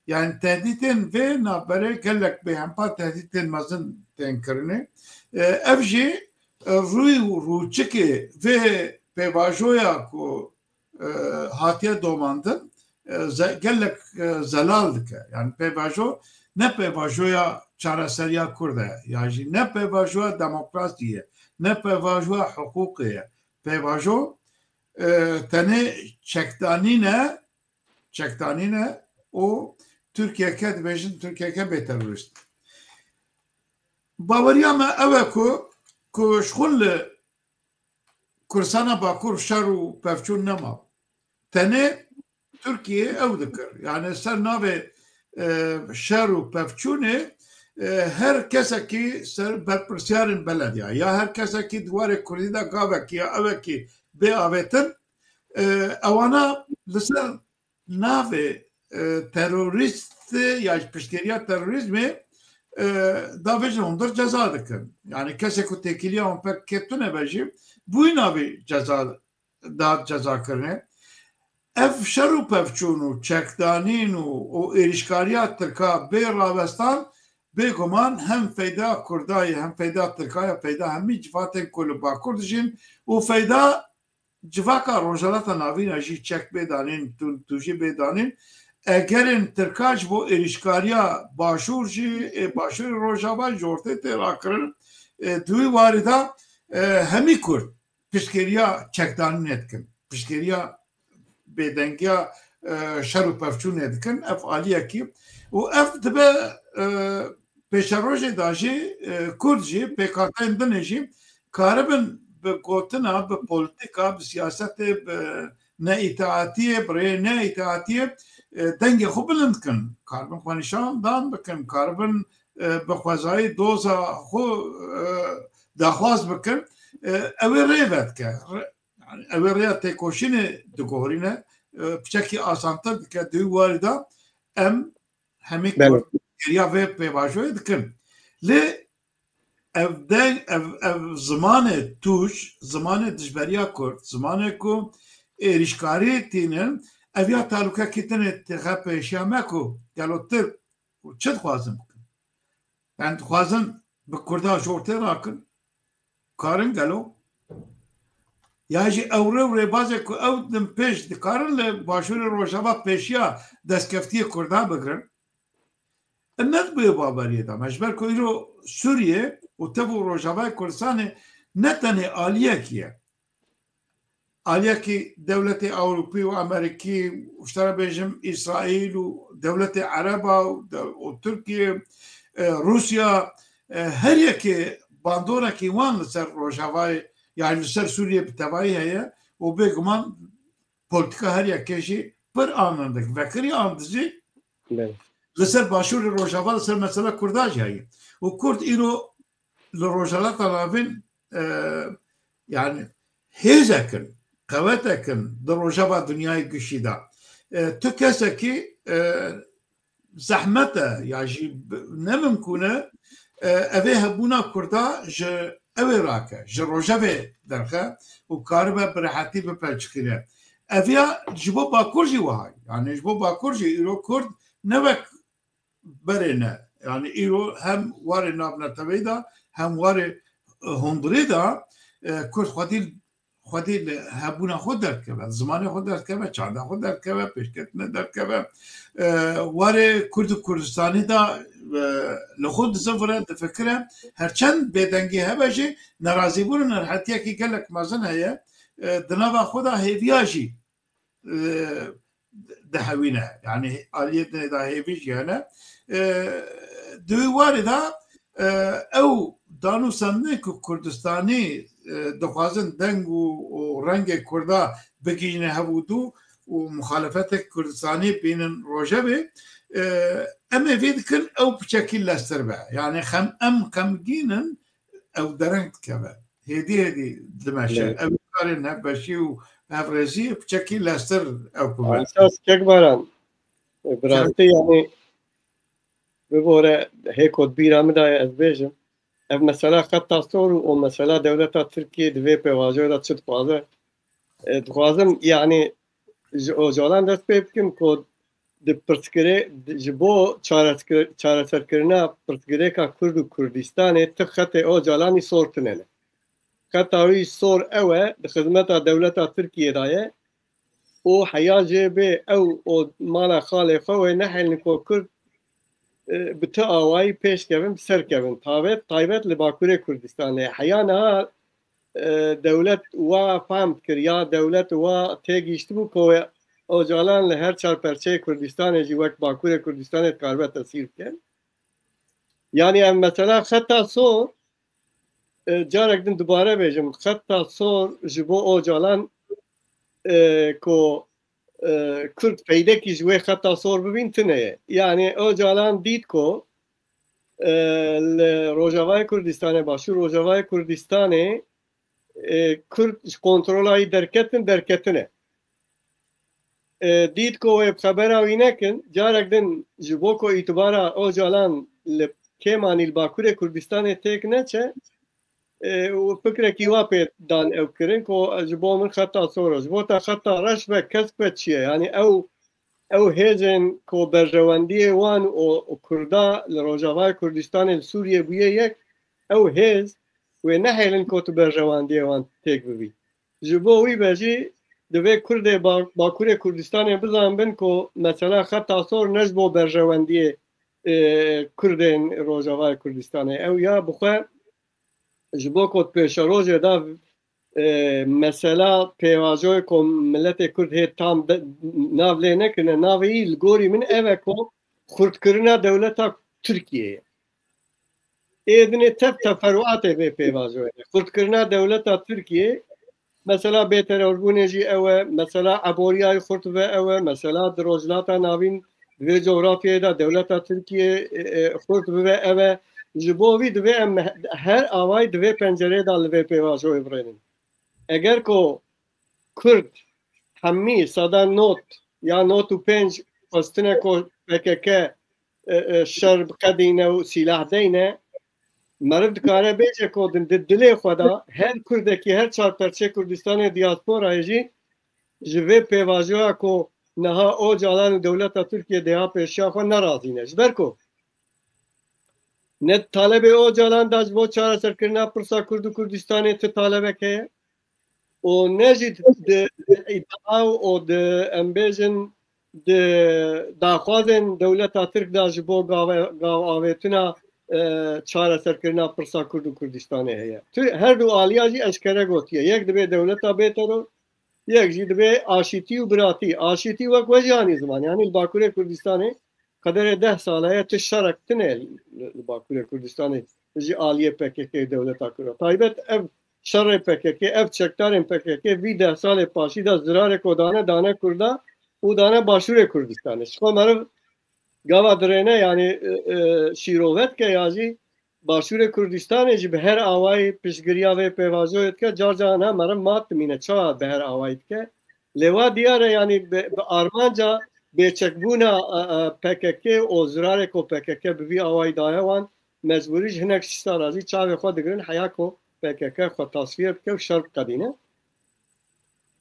Yani tehdîtên vê navberê gelek bêhempa tehdîtên mezin tên kirinê. E, ev jî, e, rûy û rûçikê vê pêvajoya ku, e, hatiye domandin, e, ze-, gelek, e, zelal dike. Yani pêvajo ne pêvajoya çareseriya Kurd e, ya jî ne pêvajoya demokrasiyê ye, ne pêvajoya hiqûqê ye. Pêvajo, e, tenê çekdanîn e, çekdanîn e û Tirkiyeke dibêjin Tirkiyeke bê terorîst. Baweriya me ew e ku, ku ji xwe li Kurdistana Bakur şer û pevçûn nema. Tenê Tirkiye ew dikir. Yani ser navê, e, şer û pevçûnê, e, her kesekî ser berpirsiyarên belediya ya her kesekî di warê Kurdî de gavekî ya ewekî bê avêtin, e, ewana li ser navê, e, terorîstê ya ji piştgiriya terorîzmê, e, davêjin hundir ceza dikin. Yani kesê ku têkiliya wan pek ketune be jî, bûyî navê ceza, da cezakirinê. Ev şer û pevçûn û çekdanîn û, û êrîşkariya Tirka bê rawestan, bêguman hem feyda Kurda ye, hem feyda Tirka ye, feyda hemî civatên ku li Bakur dijîn û feyda civaka Rojhilata Navîn e jî çek bê danîn, tû-, tûjî bê danîn. Egerên Tirka ji bo êrîşkariya Başûr jî, ê Başûrê Rojava ji ortê tê rakirin, e, di wî warî de, e, hemî Kurd piştgiriya çekdanînê dikin, piştgiriya bêdengiya, e, şer û pevçûnê dikin. Ev aliyekî û ev dibe, e, pêşerojê de jî, e, Kurd jî, pêkhateyên din ê jî karibin bi gotina, bi polîtîka, bi siyasetê, bi neîtaatiyê, bi rêyê neîtaatiyê, e, dengê xwe bilind kin. Karibin xwenîşandan bikin, karibin, e, bi xwezayî doza xwe, e, daxwaz bikin. E, ew ê rê vedike. Re-, Yani ew ê rêya têkoşînê diguherîne, e, piçekî asantir dike. Di wî warî de em hemî Belê. Kurdgeriya vê pêvajoyê dikin. Lê ev deng, ev, ev zimanê tûj, zimanê dijberiya Kurd, zimanê ku êrîşkarî tînin, ev ya talûkekî tenê têxe pêşiya me ku gelo Tirk û çi dixwazin bikin? Yani dixwazin bi Kurda ji ortê rakin? Karin gelo? Ya jî ew rê û rêbazê ku ew din pêş dikarin li Başûrê Rojava pêşiya destkeftiyê Kurda bigirin? Em ne di vê baweriyê de me. Ji ber ku îro Sûriye û tev û Rojavayê Kurdistanê ne tenê aliyekî ye. Aliyekî dewletê Ewropî û Amerîkî, ji te re bêjim Îsraîl û dewletê Ereba û de-, û Tirkiye, e, Rûsya, e, her yekê bandorek wan li ser Rojavayê, yani li ser Sûriyê bi tevayî heye û bêguman polîtîka her yekê jî pir anendik. Vekirî an dijî Belê. Li ser Başûrê Rojava, li ser mesela Kurda jî heye. Û Kurd îro li Rojhilata Navîn, e, yani hêzek in, qewetek in di rojeva dinyayê gişî de. E, tu kesekî, e, zehmet e ya jî b-, ne mimkûn e, e, evê hebûna Kurda ji ewê rake, ji rojevê derxe û karibe bi rehetî bipelçikîne. Ev ya ji bo Bakur jî wiha ye. Yani ji bo Bakur jî îro Kurd ne wek berê ne. Yani îro hem warê navneteweyî de hem warê, e, hundirê de, e, Kurd xwedî, xwedî li hebûna xwe derdikeve, zimanê xwe derdikeve, çanda xwe derdikeve, pêşketinê derdikeve, e, warê Kurd û Kurdistanê de, e, li xwe dizivire, difikire, herçend bêdengî hebe jî nerazîbûn û nerehetiyekî gelek mezin heye, e, di nava xwe de hêviya jî e, dihewîne. Yani aliyê dinê de hêvî jî hene. E, di wî warê de, e, ew danûstandinê ku Kurdistanî, e, dixwazin deng û, û rengê Kurda bigihîne hev û dû û muxalefetê Kurdistanî bînin rojevê, e, em ê vê dikin ew piçekî lestir be. Yani xem-, em xemgîn in, ew dereng dikeve. Hêdî hêdî dimeşe. Evet. Ew karê nebeşî û hevrêzî piçekî lestir ew bibe. Esas Kekbaran, e, bi rastî yani bibore hê ku di bîra min de ye ez bêjim. Ev mesela xeta sor û o mesela dewleta Tirkiyê di vê pêvajoyê de çi dixwaze? E, dixwazim yani ji Ocalan dest pê bikim ku di pirsgirê, di, ji bo çaresekir-, çareserkirina pirsgirêka Kurd û Kurdistanê ti xetê Ocalanî sor tune ne. Xeta wî sor ew e, di xizmeta dewleta Tirkiyê de ye û heya jê bê ew û mala xalê xwe wê nehêlin ku Kurd, e, bi ti awayî pêş kevin, bi ser kevin. Taybet, taybet li Bakurê Kurdistanê. Heya niha e, dewlet wa fehm dikir ya dewlet wa têgihiştibû ku Ocalan li her çar perçeyê Kurdistanê jî wek Bakurê Kurdistanê dikaribe tesîr bike. Yani ev mesela xeta sor, e, carek din dubare bêjim, xeta sor ji bo Ocalan, e, ku, e, Kurd peydekî ji wê xeta sor bibîn tune ye. Yani Ocalan dît ku, e, li Rojavayê Kurdistanê, Başûr Rojavayê Kurdistanê, e, Kurd ji kontrola wî derketin, derketine. E, dît ku wê bi xebera wî nekin, carek din ji bo ku îtibara Ocalan li kêmanî li Bakurê Kurdistanê têk neçe, e, û fikrekî wa pê dan ew kirin ku ji bo min xeta sor e. Ji bo te xeta reş be, kesk be çi ye? Yani ew, ew hêzên ku berjewendiyê wan û, û Kurda li Rojavayê Kurdistanê li Sûriyê bûye yek, ew hêz wê nehêlin ku tu berjewendiyê wan têk bibî. Ji bo wî be jî divê Kurdê Ba-, Bakurê Kurdistanê bizanbin ku mesela xeta sor ne ji bo berjewendiyê, e, Kurdên Rojavayê Kurdistanê. Ew ya bi xwe ji bo ku di pêşerojê de, e, mesela pêvajoyê ku miletê Kurd hê tam de, nav lê nekirine, navê yî li gorî min ev e ku xurtkirina dewleta Tirkiyeyê ye. Ê dinê tev teferuatê vê pêvajoyê. Xurtkirina dewleta Tirkiyê, mesela bêterorbûnê jî ew e, mesela eboriyayê xurt ve ew e, mesela di Rojhilata Navîn di vê cografyayê de dewleta Tirkiyê, e, e, xurt bibe ew e. Ji bo vî divê em he-, her awayî di vê pencereyê de li vê pêvajoyê birênin. Eger ku Kurd hemî seda not ya not û pênc xwestine ku P K K, e, e, şer biqedîne û sîlah deyne, meriv dikare bêje ku di, di dilê xwe de her Kurdekî, her çar perçê Kurdistanê diasporayê jî ji vê pêvajoya ku niha Ocalan û dewleta Tirkiye deha pêşiya xwe nerazî ne. Ji ber ku ne talebê Ocalan da ji bo çareserkirina pirsa Kurd û Kurdistanê ti talebek heye û ne jî di, di îdia û di, em bêjin, di daxwazên dewleta Tirk da ji bo gave-, gav avêtina, e, çareserkirina pirsa Kurd û Kurdistanê heye. Tu her du aliya jî eşkere gotiye. Yek dibê dewleta bê teror, yek jî dibê aşîtî û biratî. Aşîtî wek we jî anî ziman. Yanî li Bakurê Kurdistanê qederê deh sale ye tu şerek tine li, li Bakurê Kurdistanê ji aliyê P K K dewleta Kurda. Taybet ev şerê P K K, ev çekdarên P K K vî deh salê paşî de zirarê ku dane, dane Kurda û dane Başûrê Kurdistanê. Ji xwe meriv gava dirêne, yanî, e, e, şîrove dike ya jî Başûrê Kurdistanê jî bi her awayî piştgiriya vê pêvajoyê dike, car caran meriv mat dimîne. Çawa bi her awayî dike? Lê wa diyar e, yanî bi, bi armanca bêçekbûna, e, e, P K K û zirarê ku P K K bi vî awayî daye wan, mecbûrî ji hinek tişta re jî çavê xwe digirin heya ku P K K xwe tasfiye bike û şer biqedîne.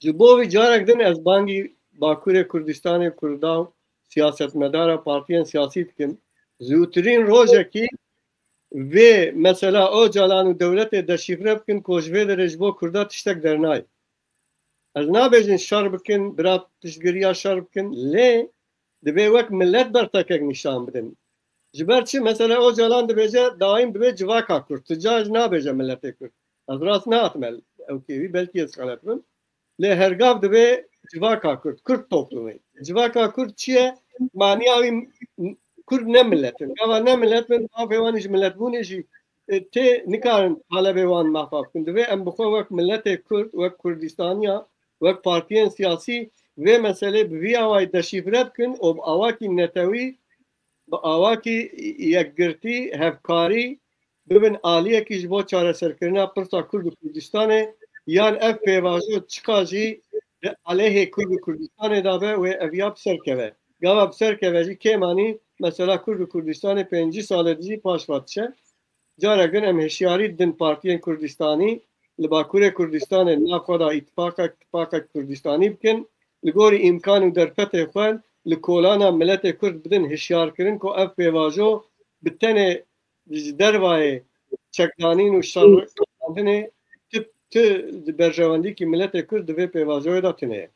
Ji bo vî carek din ez bangî Bakurê Kurdistanê, Kurda û siyasetmedara partiyên siyasî dikim. Zûtirîn rojekî vê mesela Ocalan û dewletê deşîfre bikin ku ji vê derê ji bo Kurda tiştek dernayê. Ez nabêjin şer bikin, bira piştgiriya şer bikin, lê divê wek millet bertekek nîşan bidin. Ji ber çi? Mesela Ocalan dibêje, daîm dibê civaka Kurd. Tu carek nabêje miletê Kurd. Ez rast nehatime ew kêwî, belkî ez xelet bim. Lê hergav divê civaka Kurd, Kurd toplumê. Civaka Kurd çi ye? Maniya wî m-, Kurd ne millet in. Gava ne millet bin, mafê wan jî ji milletbûnê jî, e, tê nikarin talebê wan mafa bikin. Divê em bi xwe wek milletê Kurd, wek Kurdistaniya, wek partiyên siyasî vê meselê bi vî awayî deşîfre bikin û bi awakî netewî, bi awakî yekgirtî, hevkarî bibin aliyekî ji bo çareserkirina pirsa Kurd û Kurdistanê, yan ev pêvajo çiqa jî di aleyhê Kurd û Kurdistanê de be, wê ev ya bi ser keve. Gava bi ser keve jî kêm anî mesela Kurd û Kurdistanê pêncî salê dijî paş ve diçe. Carek din em hişyarî didin partiyên Kurdistanî li Bakurê Kurdistanê nav xwe de îtifaqek, tifaqek Kurdistanî bikin. Li gorî îmkan û derfetê xwe li kolana miletê Kurd bidin hişyarkirin ku ev pêvajo bi tenê ji dervayê çekdanîn û şerqandinê ti, ti berjewendîkî miletê Kurd di vê pêvajoyê de tune ye.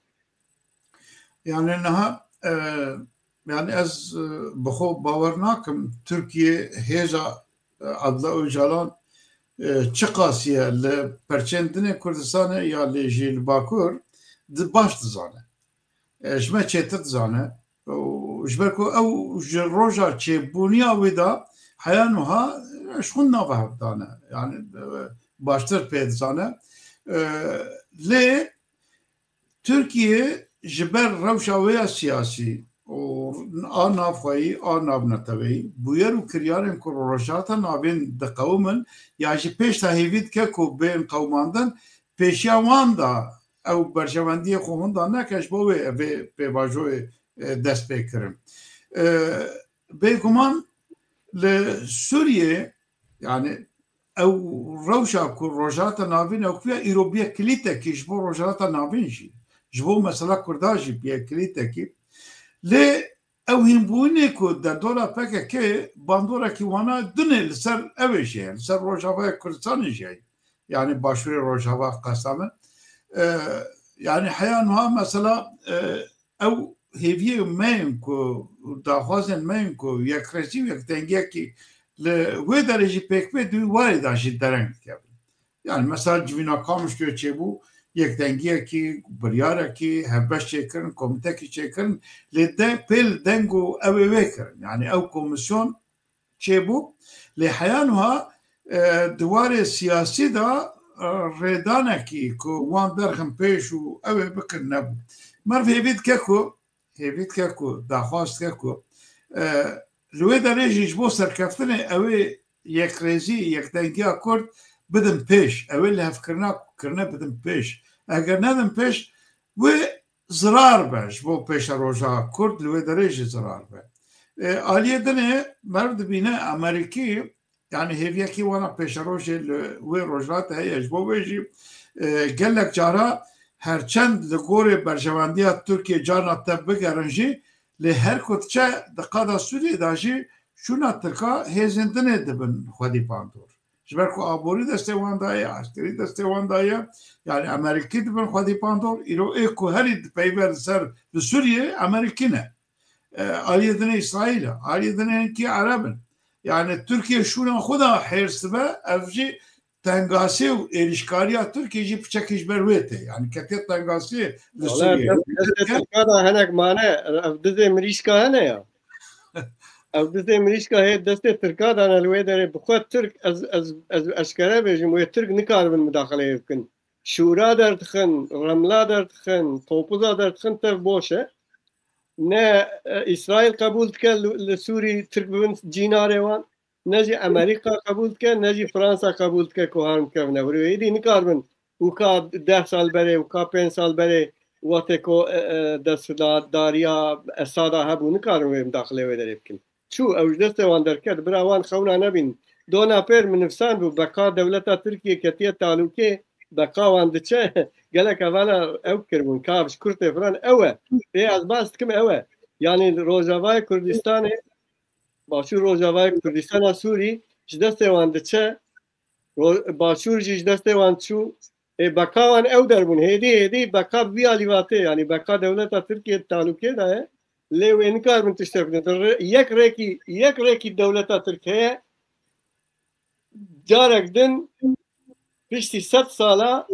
Yani niha, e, yani ez, e, bi xwe bawer nakim Tirkiye hêza, e, Abdullah Ocalan, e, çiqas ye li perçên dinê Kurdistanê ya lê jî li Bakur di baş dizane. E, ji me çêtir dizane. Û ji ber ku ew ji roja çêbûniya wî de heya nuha, e, ji xwe nava hev dane. Yani, e, baştir pê dizane. E, lê Tirkiye ji ber rewşa wê ya siyasî û a navxweyî, a navneteweyî, bûyer û kiryarên ku Rojhilata Navîn diqewimin ya jî pêş de hêvî dike ku bên qewimandin, pêşiya wan de ew berjewendiyê xwe winda neke, ji bo wê vê pêvajoyê, e, dest pê kirin. E, Bêguman li Sûriyê, yani ew rewşa ku Rojhilata Navîn ew xuya îro bûye kilîtekî ji bo Rojhilata Navîn jî, ji bo mesela Kurda jî bûye kilîtekî. Lê ew hînbûnê ku derdora P K K bandorekî wana dinê li ser ew ê jî heye, li ser Rojavaya Kurdistanê jî heye. Yani Başûrê Rojava qesta min. E, yani heya nuha mesela, e, ew hêviyê me yên ku, daxwazên me yên ku yekrêzî û yekdengiyekî li wê derê jî pêk bê, di wî warê de jî dereng dikevin. Yani mesela civîna Kamişloyê çêbû, yekdengiyekî, biryarekî, hevbeş çêkirin, komîtekî çêkirin, lê de pê li deng û ew ê wê kirin. Yani ew komîsyon çêbû. Lê heya niha, e, di warê siyasî de, e, rêdanekî ku wan derxin pêş û ew ê bikin nebû. Meriv hêvî dike ku, hêvî dike ku, daxwaz dike ku, e, li wê derê jî ji bo serkeftinê ew ê yekrêzî, yekdengiya Kurd bidin pêş. Ew ê lihevkirina kirine bidin pêş. Eger nedin pêş, wê zirar be ji bo pêşeroja Kurd, li wê derê jî zirar be. E, aliyê dinê meriv dibîne Amerîkî, yani hêviyekî wana pêşerojê li wê rojhilatê heye. Ji bo wê jî, e, gelek cara herçend li gorê berjewendiya Tirkiyê carna tev bigerin jî, lê her ku diçe di qada Sûriyê de jî şûna Tirka hêzên dinê dibin xwedî bandor. Ji ber ku aborî destê wan daye, eskerî destê wan daye, yani Amerîkî dibin xwedî bandor, îro ê ku herî dipeyve li ser li Sûriyê Amerîkî ne. E, aliyê dinê Îsraîl e, aliyê dinê hinkî Ereb in. Yani Tirkiye şûna xwe da hêrs dibe, ev jî tengasê û êrîşkariya Tirkiye jî piçekî ji ber wê tê. Yani ketiye tengasê li Wala Sûriyê. Dest, destê Tirka da henek mane, ev dizê mirîşka hene ya. Ev dizê mirîşka hê destê Tirka da ne li wê derê. Bi xwe Tirk, ez, ez, ez eşkere bêjim, wê Tirk nikaribin mudaxileyê bikin. Şûra derdixin, remla derdixin, topuza derdixin, tev boş e. Ne, e, Îsraîl qebûl dike li, li Sûrî Tirk bibin cînarê wan, ne jî Amerîka qebûl dike, ne jî Fransa qebûl dike ku herin bikevine vir. Êdî nikaribin wika deh sal berê, wika pênc sal berê wextê ku, e, e, desthilatdariya Esada hebû, nikarin wê mudaxilê wê derê bikin. Çû, ew ji destê wan derket, bira wan xewna nebîn. Dona pêr min nivîsandibû, beqa dewleta Tirkiyê ketiye talûkê, beqa wan diçe, gelek evana ew kiribûn, kav ji kurtê filan, ew e. Ê ez bas dikim ew e. Yani Rojavayê Kurdistanê, Başûr Rojavayê Kurdistana Sûrî ji destê wan diçe, Ro-, Başûr jî ji destê wan çû. Ê, beqa wan ew der bûn. Hêdî, hêdî beqa bi vî alî va tê. Yanî beqa dewleta Tirkiye di talûkê de ye. Lê wê nikaribin tiştek bidin. Re-, yek rêkî, yek rêkî dewleta Tirk heye. Carek din piştî sed sala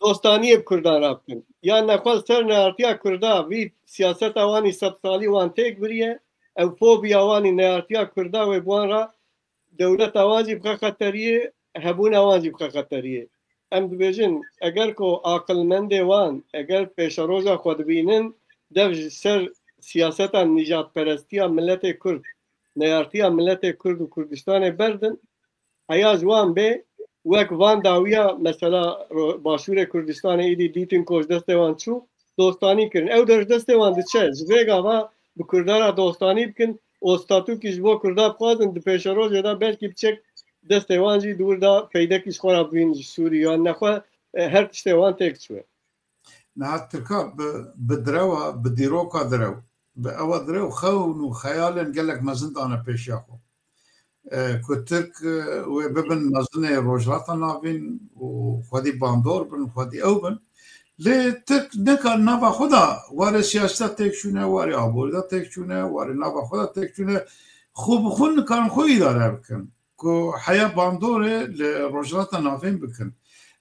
dostaniyê bi Kurdan re bikin. Yan nexwe li ser neyartiya Kurda vî siyaseta wan î sed salî wan têk biriye. Ew fobiya wan î neyartiya Kurda wê bi wan re dewleta wan jî bixe xeteriyê, hebûna wan jî bixe xeteriyê. Em dibêjin, eger ku aqilmendê wan, eger pêşeroja xwe dibînin, dev ji ser siyaseta nîjadperestiya miletê Kurd, neyartiya miletê Kurd û Kurdistanê berdin, heya ji wan bê, wek van dawiya, mesela, ro-, Başûrê Kurdistanê êdî dîtin ku ji destê wan çû, dostanî kirin. Ew der ji destê wan diçe. Ji vê gava bi Kurda re dostanî bikin û statûkî ji bo Kurda bixwazin, di pêşerojê de belkî biçek destê wan jî di wir de feydekî ji xwe re bibîn ji Sûrî yan nexwe, e, her tiştê wan têk çûye. Niha Tirka bi, bi direwa, bi dîroka direw, bi ewa direw xewn û xeyalên gelek mezin dane pêşiya xwe. E, ku Tirk, e, wê bibin mezinê Rojhilata Navîn û xwedî bandor bin, xwedî ew bin. Lê Tirk nikar nava xwe de warê siyaseta têk çûne, warê aborî de têk çûne, warê nava xwe de têk çûne. Xwe bi xwe nikarin xwe îdare bikin. Ku heya bandorê li Rojhilata Navîn bikin.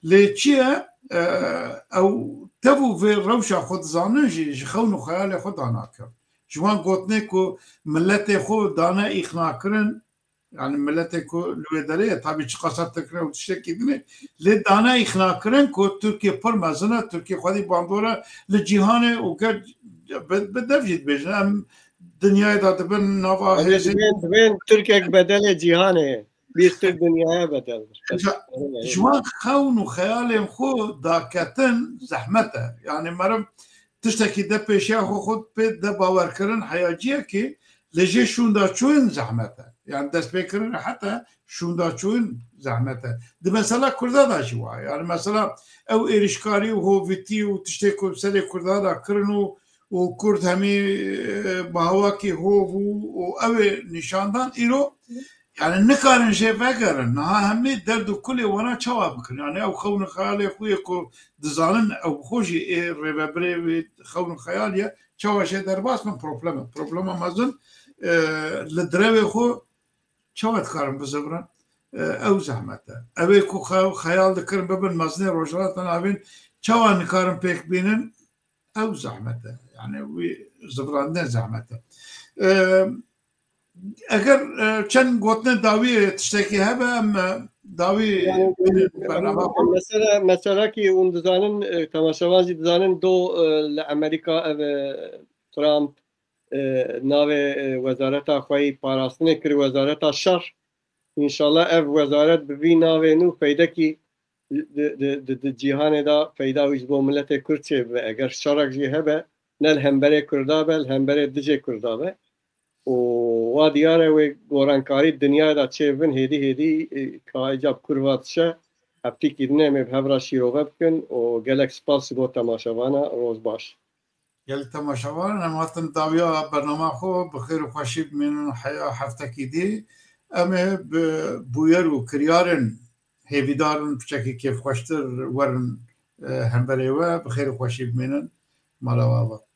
Lê çi ye? E, ew tev û vê rewşa xwe dizanin jî ji xewn û xeyalê xwe danakin. Ji wan gotinê ku miletê xwe dane îxnakirin, yani miletê ku li wê derê ye, tabî çiqasa Tirk ne û tiştekî din e, lê dane îxnakirin ku Tirkiye pir mezin e, Tirkiye xwedî bandor e li cîhanê û ger bi, bi dev jî dibêjin, em dinyayê de dibin nava Em ê hêzên dibên, dibên Tirkek bedelê cîhanê ye. Bir Tirk dinyaya bedeldir. Ji wan xewn û xeyalên xwe daketin zehmet e. Yani meriv tiştekî de pêşiya xwe xwe pê de bawerkirin heya ciyekê, lê jê şûnda çûyîn zehmet e. Yani destpêkirin rehet e, şûnda çûyîn zehmet e. Di mesela Kurda da jî wa ye. Yani mesela ew êrişkarî û hovîtî û tiştê ku serê Kurda da kirin û, û Kurd hemî, e, bi hawakî hov û, û ew ê nîşan dan îro Yani nikarin jê vegerin. Niha hemî derd û kulê wana çawa bikin? Yani ew xewn û xeyalê xwe yê ku dizanin ew bi xwe jî ê rêvebirê wê xewn û xeyal ye, çawa jê derbas bin problem e. Problema mezin, e, li direwê xwe çawa dikarin bizivirin? E, ew zehmet e. Ew ê ku xew-, xeyal dikirin bibin mezinê Rojhilata Navîn çawa nikarin pêk bînin? Ew zehmet e. Yani wî zivirandin zehmet e. E, Eger, e, çend gotinên dawî tiştekî hebe, em, e, dawî Yani, bînin bernama xwe. Mesela, mesela ki hûn dizanin, e, temaşevan jî dizanin, do, e, li Amerîka ev, e, Trump, e, navê, e, wezareta xwe yî parastinê kir wezareta şer. Înşallah ev wezaret bi vî navê nû feydekî di, di, di, di cîhanê de feyda wî ji bo miletê Kurd çêbibe. Eger şerek jî hebe, ne li hemberê Kurda be, li hemberê dijê Kurda be. Û wa diyar e wê gorankarî dinyayê de çêbin hêdî hêdî, e, ka îca bi Kurd ve dişe, hevtîkî din em ê bi hev re şîrove bikin û gelek spas ji bo temaşevana, roj baş. Gelek temaşevan, em hatin dawiya bernama xwe, bi xêr û xweşî bimînin heya heftekî dî. Em ê bi bûyer û kiryarên hêvîdar in piçekî kêfxweştir werin, e, hemberê we, bi xêr û xweşî bimînin. Mala we ava.